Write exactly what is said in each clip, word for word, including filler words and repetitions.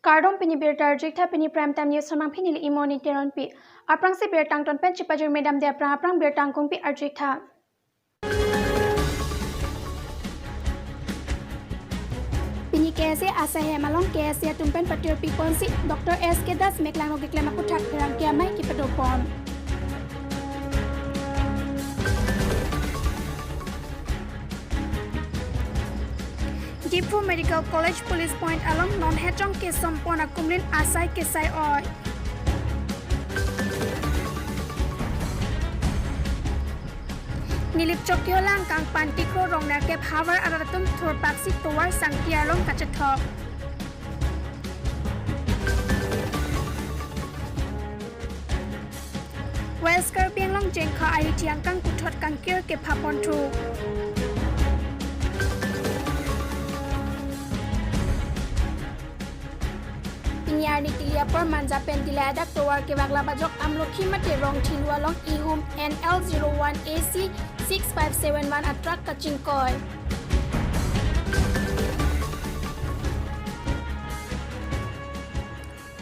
Kardom, pini birta arjutha, pini Prime Time News samang pini neli Imoni Teronpi. Aphrangsi birta angton pen chepajirmi damde aphrang aphrang birta angkungpi arjutha. Pini K S A asai hem along K S A atum pen patirpi ponsi Doctor S K Das Meklangno keklem aputhak pherangke amei kepadopon. Diphu Medical College Police Point along non hejong kesompon akumlin asai kesai oi. Nilip Chokihola angkang Pantikro rong nerkep havar arat atum thurpaksi tovar sangti arlong kachethok. West Karbi Anglong Jengkha ahithi angkang puthot kangkir kepha ponthu. Pini arni tili apor Manja pen Dillai adak tovar kevak lap ajok Amlokhi mate Rongthilu along ihum N L zero one A C six five seven one atruck kachingkoi.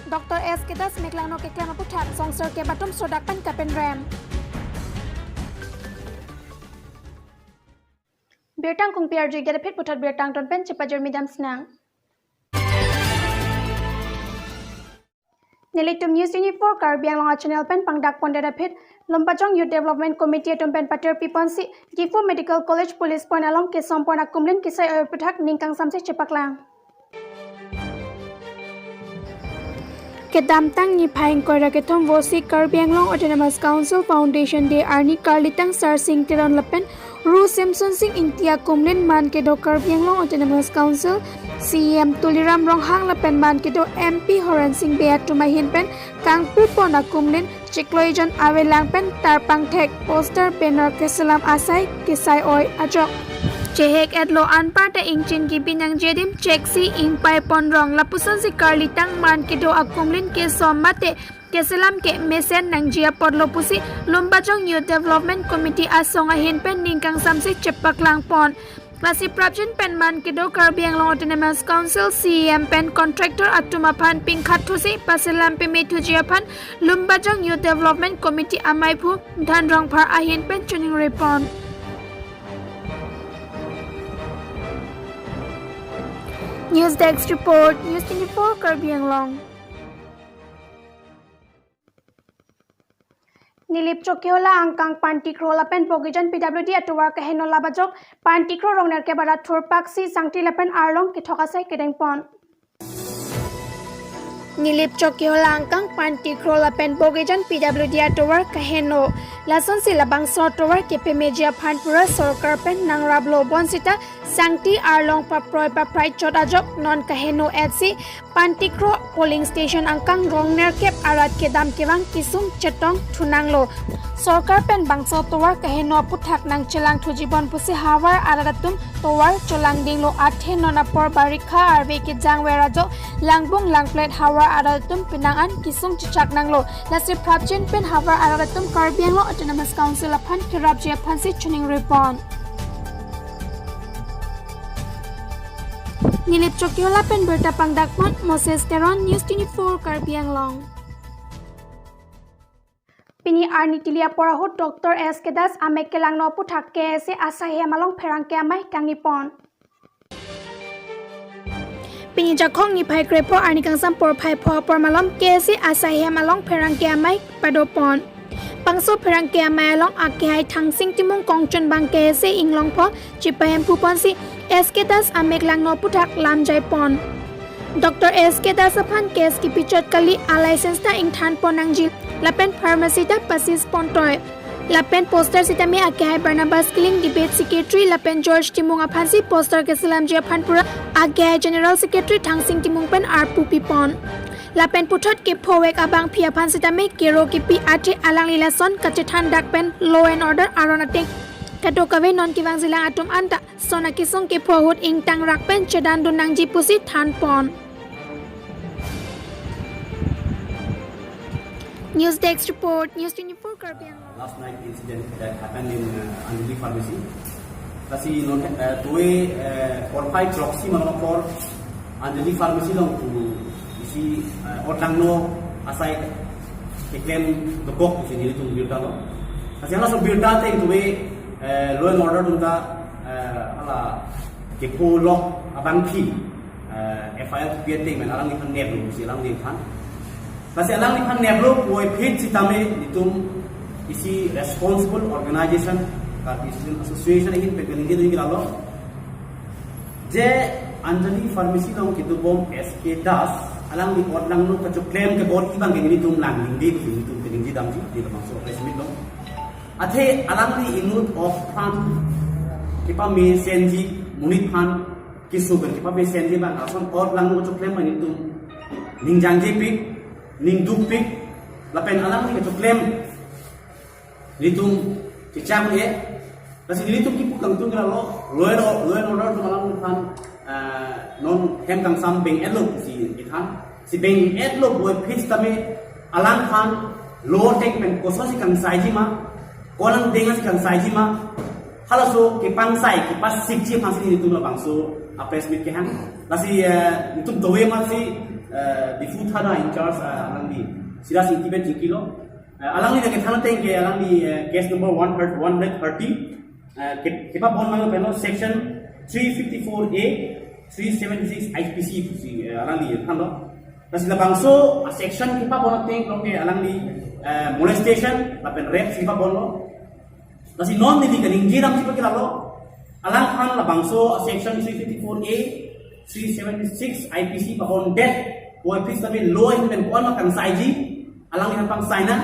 Doctor S K Das Meklangno keklem aputhak songser kep atum sodak pen kapenrem. Birta angkungpi arjutha, aphi puthot birta angton pen chepajirmi dam sinang. Nelitum News twenty-four Karbi Anglong a channel pen pangdak pondet aphi, Lumbajong Youth Development Committee atum pen patirpi ponsi Diphu Medical College Police Point along kesompon akumlin kesai oi aputhak ning kangsamse chepaklang. Kedamtang niphai ingkoi ra kethom vosi Karbi Anglong Autonomous Council Foundation Day arni karlitang Sarsing Teron lapen Ru Semsonsing Ingti akumlin man kedo Karbi Anglong Autonomous Council C E M Tuliram Ronghang lapen man kedo M P Horensing Bey atum ahin pen kangpu pon akumlin chiklo ejon avelang pen tarpangthek poster banner keselam asai kesai oi ajok chehek etlo, anparta ingchin kipi nangji adim cheksi ingpai pon rong lapusonsi karlitang man kedo akumlin kesom mate keselam ke mesen nangji apotlo pusi Lumbajong Youth Development Committee asong ahin pen ning kangsamse chepaklang pon. Lasi prapjin pen man kedo Karbi Anglong Autonomous Council C E M pen contractor atum aphan pingkhat thusi paselam peme thuji aphan Lumbajong Youth Development Committee amaiphu Dhan Rongphar ahin pen choningri pon. News Desk Report, News twenty-four Karbi Anglong. Nilip Chokihola angkang Pantikro lapen Bogijan P W D atovar kaheno lap ajok Pantikro rong nerkep arat thurpaksi sangti lapen arlong kethok asai kedeng pon. Nilip Chokihola angkang Pantikro lapen Bogijan P W D atovar kaheno. Lasonsi labangso atovar kepemeji aphan pura sorkar pen nangraplo, bonsita sangti arlong paproi paprai chot ajok non kaheno etsi Pantikro polling station angkang rong nerkep arat kedam kevang kesung chetong thunanglo. Sorkar pen bangso tovar kaheno aputhak nangchelang thuji pon pusi havar arat atum tovar cholangdinglo, athe non apor barikha arve kejang ver ajok langbung langplet havar arat atum penang an kesung chechak nanglo. Lasi prapjin pen havar arat atum Karbi Anglong Autonomous Council aphan kerapji aphansi choningri pon. Nilip Chokihola pen birta pangdak pon Moses Teron, News twenty-four Karbi Anglong. Pini arni tili apor ahut Doctor S K Das amek kelangno aputhak K S A asai hem along pherangke amei kangni pon. Pini Jakhong niphai krepho arni kangsam porphai pho apor malom K S A asai hem along pherangke amei padopon. Bangso pherangke amei along akehai Thangsing Timung kongchunbang K S A inglongpho chipahemphu ponsi S K Das amek langno aputhak lam jaipon. Doctor S K Das aphan case kipichot kali, a license ta ingthan pon nangji lapen pharmacy ta pasis pontoi. Lapen poster sitame akehai Barnabas Killing, debate secretary, lapen George Timung aphansi poster keselamji aphan pura akehai general secretary Thangsing Timung pen arpu pipon. Lapen puthot kephovek abangpi aphan sitame kero kipi athe alangli lason kachethan dak pen law and order aron ateng kadokave non kevangjilang atum anta son akesung kepho ahut ingtang rak pen chedandun nangji pusi thanpon. News Desk Report, News twenty-four Karbi Anglong. Last night incident that happened in uh, Anjali Pharmacy. Lasi non uh, tuwe uh, porphai throksi malom apor Anjali Pharmacy along pu Si, eh, otlangno asai keklem dokok pusi nelitum birta lo. Lasi halaso birta ateng tuwe, eh, law and order atum ta, eh, hala kepu lo abangpi, eh, F I R kepi ateng men alangliphan neplo pusi alangliphan. Lasi alangliphan neplo puvoiphit sitame nelitum isi responsible organization, Karbi Student Association ahin pen kaningje dun ke lalo. Je Anjali Pharmacy along kedobom S K Das, alangli otlangno kachoklem kebor-i abang ke nelitum lang ningje, nelitum kaningje damji, di labangso press meet along. Athe alangli inut aphan kepame senji, monit aphan keso pen kepame senji abang, ason otlangno kachoklem abang nelitum ningjangjepik, ningdukpik, lapen alangli kachoklem nelitum chechak-e, lasi nelitum kipu kangtung ke lalo, law and or-, law and order atum alangphan, eh, non hem kangsam beng-etlo pusi kethan, si beng-etlo puvoiphit sitame alangphan law ateng pen kosonsi kangsaiji ma, konang deng si kangsaiji ma, halaso kepangsai, kepasikji aphansi nelitum labangso a press meet kehang. Lasi, eh, nelitum dove amatsi, eh, Diphu thana in charge, eh, alangli Siraj Ingti pen chingkilo. Eh, alangli nangkethan ateng ke alangli, eh, case number one hundred, one hundred thirty, eh, ke-, kepabon abang pen lo section three fifty-four A, three seventy-six I P C pusi, eh, alangli thanlo. Lasi labangso, ah, section kepabon ateng lo ke alangli, eh, molestation lapen rape si kepabonlo. Lasi non neli kaningje damji abang ke lalo, alangphan labangso section three fifty-four A, three seventy-six I P C pabondet puvoiphit sitame law ahin pen ko-an ma kangsaiji, alangli aphan pangsainang.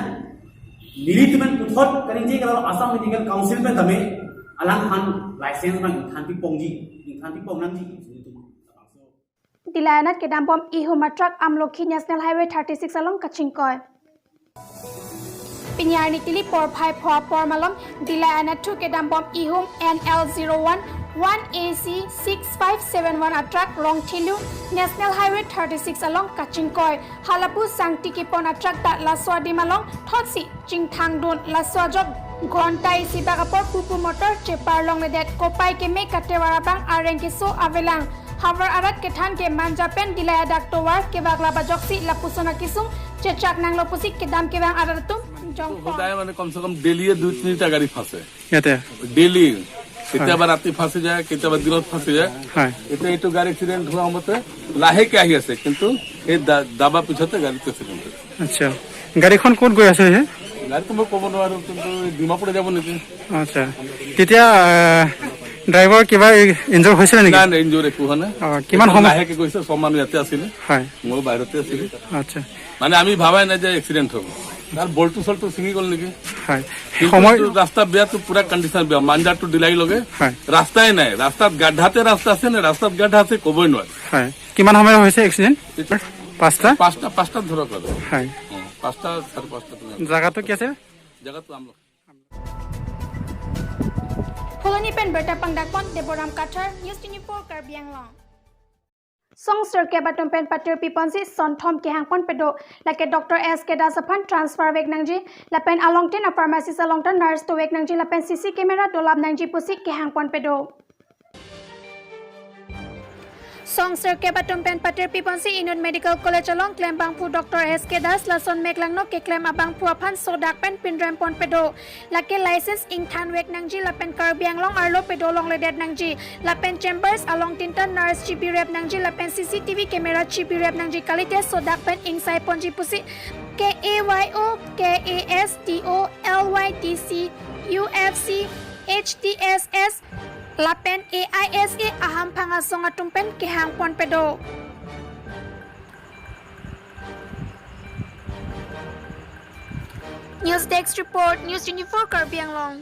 Nelitum pen puthot kaningje ke lalo, Assam Medical Council pen tame alangphan license abang ingthan pipongji, ingthan pipong nangji. Dillai anat kedambom ihum atruck Amlokhi National Highway thirty-six along kachingkoi. Pini arni tili porphai pho apor malom Dillai anatthu kedambom ihum N L zero one one A C six five seven one atruck Longthilu National Highway thirty-six along kachingkoi. Halapu sangti kepon atruck ta laso adim along thotsi chingthangdun. Laso ajok ghonta isi bak apor pupu motor chepar longledet, kopai keme katevar abang areng keso avelang. Havar arat kethan ke Manja pen Dillai adak tovar kevak lap ajoksi lapuson akesung chechak nanglo pusi kedam kevang arat atum jongpon. সদায় মানে কমসে কম ডেইলিয়ে দুই তিনিটা গাড়ী ফাঁচে। ইয়াতে? ডেইলি। কেতিয়াবা ৰাতি ফাঁচি যায়, কেতিয়াবা দিনত ফাঁচি যায়। হয়। এতিয়া এইটো গাড়ী এক্সিডেণ্ট হোৱা সময়তে লাহেকে আহি আছে, কিন্তু এই দা-, দাবা পিছতে গাড়ীটো এক্সিডেণ্ট হৈছে। আচ্ছা, গাড়ীখন ক'ত গৈ আছে হে? গাড়ীটো মই ক'ব নোৱাৰো, কিন্তু এই ডিমাপুৰে যাব নেকি? আচ্ছা, তেতিয়া, আহ, ড্ৰাইভাৰ কিবা ইনজৰ হৈছিলে নেকি? নাই, নাই, ইনজৰ একো হোৱা নাই। অ, কিমান সময়? লাহেকে গৈছে, চব মানুহ ইয়াতে আছিলে। হয়। ময়ো বাহিৰতে আছিলোঁ। আচ্ছা। মানে আমি ভাবাই নাই যে এক্সিডেণ্ট হ'ব। তাৰ বল্টু চল্টু ছিঙি গ'ল নেকি? হয়। কিন্তু সময় এইটো ৰাস্তা বেয়াটো, পুৰা কণ্ডিশ্যন বেয়া। মাঞ্জা টু ডিলাইলৈকে হয়। ৰাস্তাই নাই। ৰাস্তাত গাধ্ধাতে ৰাস্তা আছে নে ৰাস্তাত গাধ্ধা আছে ক'বই নোৱাৰি। হয়। কিমান সময় হৈছে এক্সিডেণ্ট? এইটো পাঁচটা? পাঁচটা, পাঁচটা ধৰক আৰু। হয়। অ, পাঁচটা, চাৰে পাঁচটা তেনেকুৱা। জাগাটো কি আছে? জাগাটো আমলখি। Phuloni pen birta pangdakpon Deboram Kathar, News twenty-four Karbi Anglong. Song sirkep atum pen patir piponsi sonthom kehangpon pedo. Lake Doctor S K Das aphan transfer vek nangji, lapen alongtin a pharmacist along ta nurse tovek nangji, lapen C C camera dolap nangji pusi kehangpon pedo. Song sirkep atum pen patir piponsi Inut Medical College along klembangphu Doctor S K Das lason meklangno keklem abangphu aphan sodak pen pinrempon pedo. Lake license ingthan vek nangji lapen Karbi Anglong arlo pedo longledet nangji. Lapen chambers alongtin ta nurse chibirep nangji lapen C C T V camera chibirep nangji kalite sodak pen ingsaiponji pusi K A Y O, K A S T O, L Y T C, U F C, H T S S, lapen A I S A ahamphang asong atum pen kehangpon pedo. News Desk Report, News twenty-four Karbi Anglong.